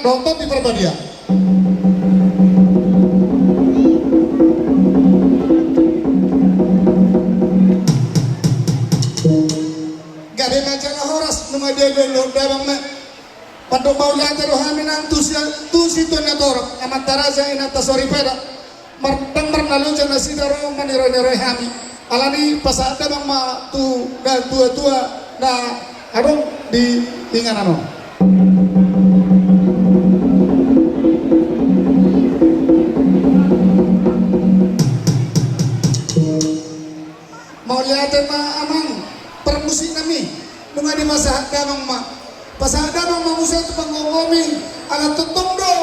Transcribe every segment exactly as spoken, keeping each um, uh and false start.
Nonton di Parbadia. Gabe ma jala horas nunga dioloi damang ma. Mandok mauliate do hami nang tu si, tu situan na torop, amanta raja, inanta soripada. Mar-, ndang marnaloja nasida ro maniroi-niroi hami. Alani pasahat damang ma tu natuatua na adong di inganan on. Mauliate ma amang parmusik nami, nunga dipasahat damang ma. Pasahat damang ma muse tu panggogomi, ala tongtong do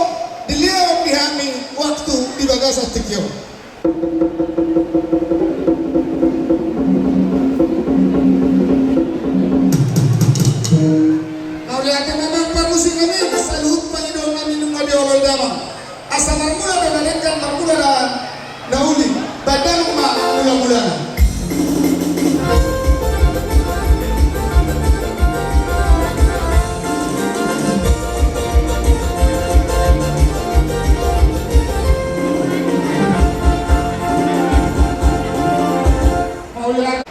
dilehon di hami waktu di bagasan tingki on. Mauliate ma amang parmusik nami, saluhut pangidoan nami nunga dioloi damang. Asa marmula do na denggan, marmula na, na uli, bahen damang ma mula-mulana.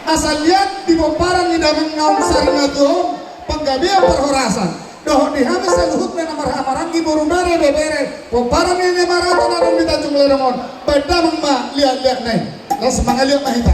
Asa liat di pomparan ni damang na on sari na tuaon, panggabean parhorasan. Dohot di hami saluhutna na marhahamaranggi, boru, bere, ibebere, pomparan ni na marata na adong di Tanjung Lereng on, bahen damang ma liat-liatna i. Las mangaliat ma hita.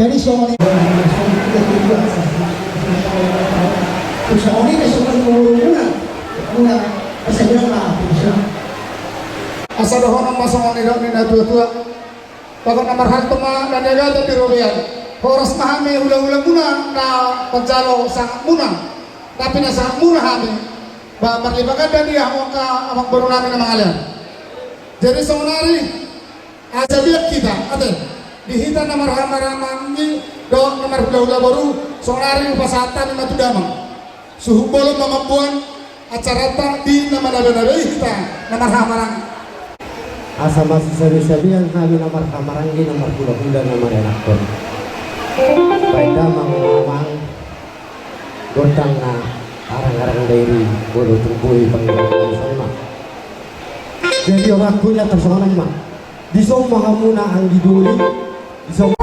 Jadi songon i. Songon i na songon i na muna. Muna. Asa dohonon ma songon i dok ni na tua-tua. Bagot na marhalto ma na niagatan di robean. Horas ma hami hula-hula muna na manjalo sangap muna. Tapi na sangap muna hami. Ba marlipatan dia hamu angka amang boru nami na mangalean. Jadi songon ari. Asa biak hita, ate, di hita na marhaha-maranggi dohot na marhula-hula boru, sonari hupasahat hami ma tu damang. Suhut bolon ma mamboan acaranta di na manabe-nabe hita na marhaha-maranggi. Asa masisabe-sabean hami na marhaha-maranggi na marhula-hula na marenakkon. Baen damang ma amang gondang na arang-arang dairi bolo tumbuhi pangido. Jadi orangku nya tarsongon ma. Dison ma hamuna anggi doli. Dison.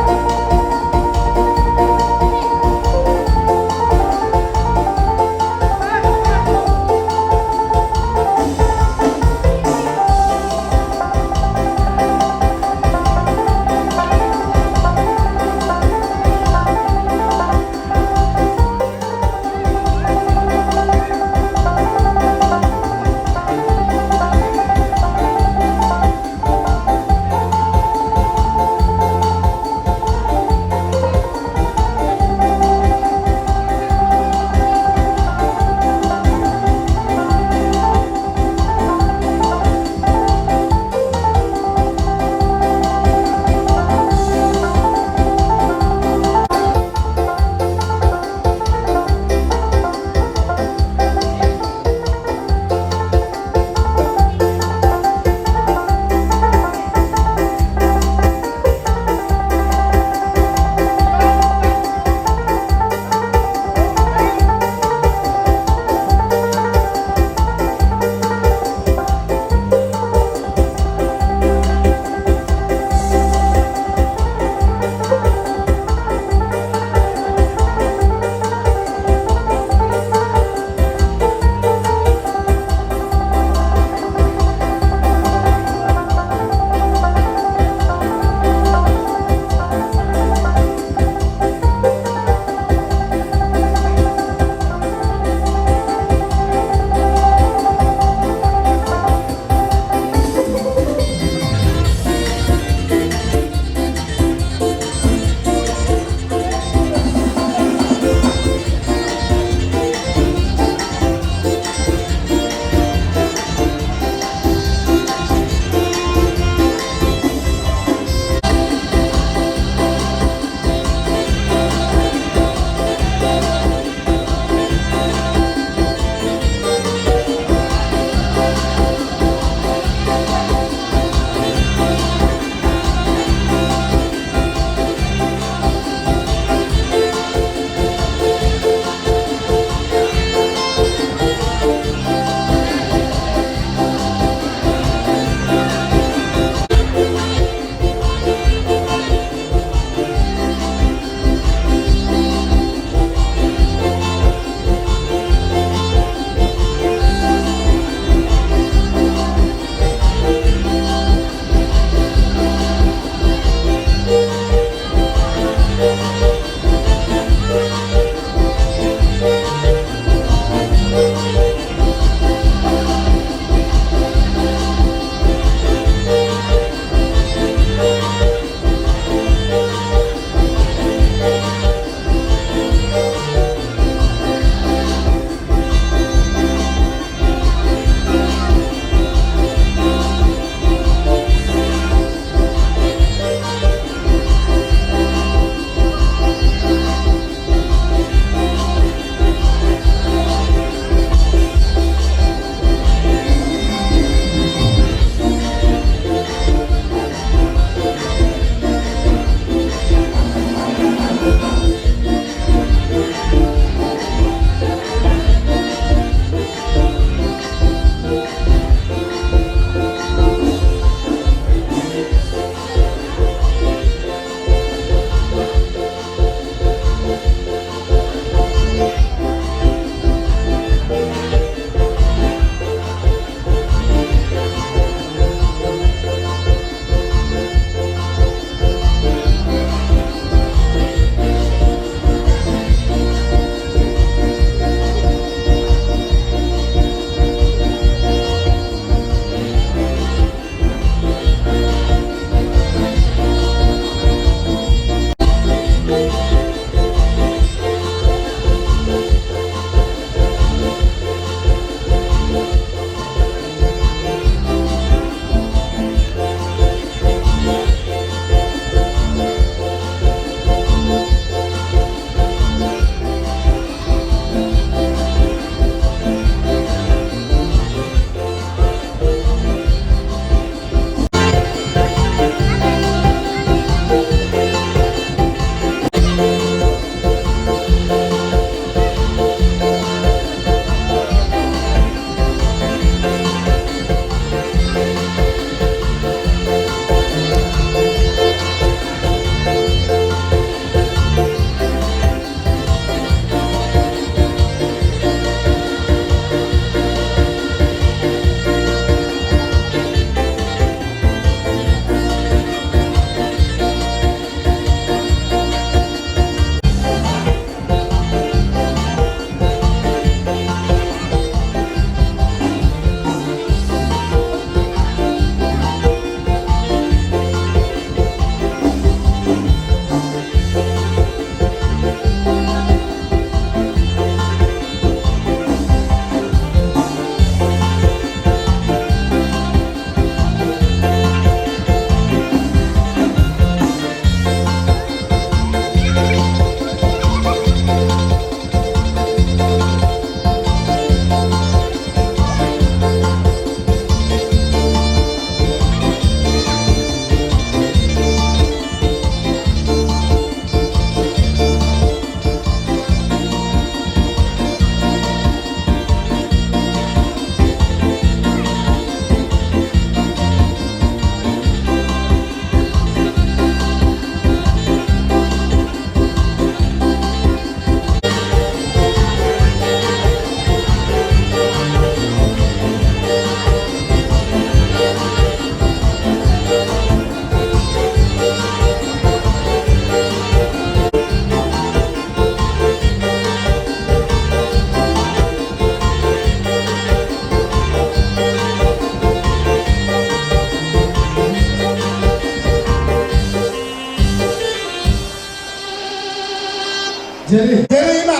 Jadi, jadi ima,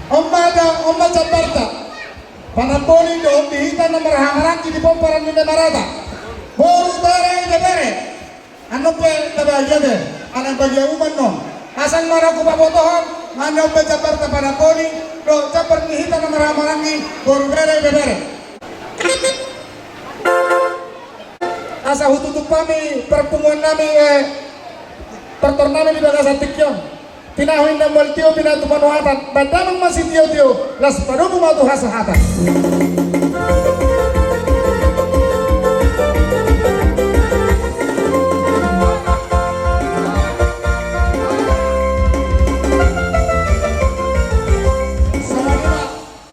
on ma da, on ma jambarta. Panamboli dohot di hita na marhahamaranggi di pomparan ni Demarata. Boru, bere, ibebere. Annon pe tabagia be, ala bagia uman non. Asa nunga hupabotohon, nunga on be jambarta panamboli, dohot jambar ni hita na marhahamaranggi, boru, bere, ibebere. Asa hututup hami parpunguan nami, eh, partor nami di bagasan tingki on. Tinahu inna mual tio, pinatu manuatan, bahen damang ma sitiotio, laos padomu ma tu hasahatan.